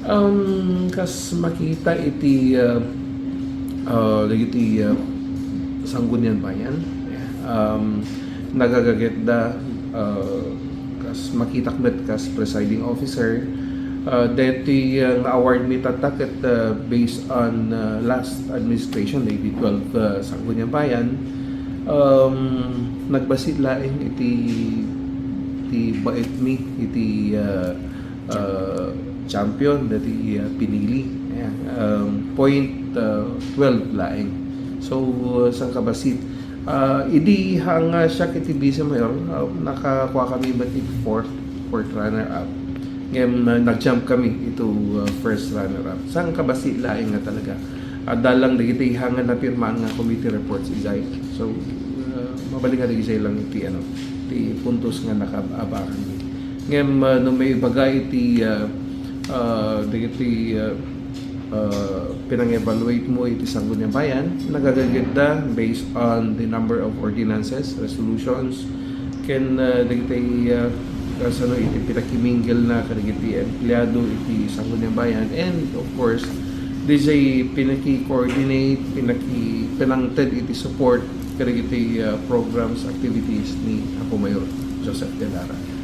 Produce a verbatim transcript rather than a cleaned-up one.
Um, kas makita iti, uh, uh, dagiti, uh, Sangguniang Bayan, um, nagagagitda, uh, kas makitak met kas presiding officer, uh, deti, uh, nga award mi tatta ket, uh, based on, uh, last administration, maybe twelve, uh, Sangguniang Bayan, um, nagbasi laeng iti, iti baet mi iti, uh, uh, champion dati, uh, pinili. Ayan, um, point, uh, twelve laeng. So, uh, sangkabasi, uh, idi hanga siya iti Vice Mayor, uh, nakakuha kami met iti fourth, fourth runner-up. Ngem, uh, nag-jump kami ito, uh, first runner-up. Sangkabasi laeng nga talaga. Adda lang dagiti hanga napirmaan nga committee reports, idiay. So, uh, mabalin nga dagiti lang iti, ano, ti puntos nga nakaabakan. Ngem, uh, no maibaga iti, uh, uh, dagiti, uh, uh, pinang-evaluate mo iti Sangguniang Bayan, nagagagitda based on the number of ordinances, resolutions, ken, uh, dagiti, uh, kasano iti pinakimingle na kadagiti empleyado iti Sangguniang Bayan, and of course, didiay pinaki-coordinate, pinaki-, pinangted iti support kadagiti, uh, programs, activities ni Apo Mayor Joseph Galara.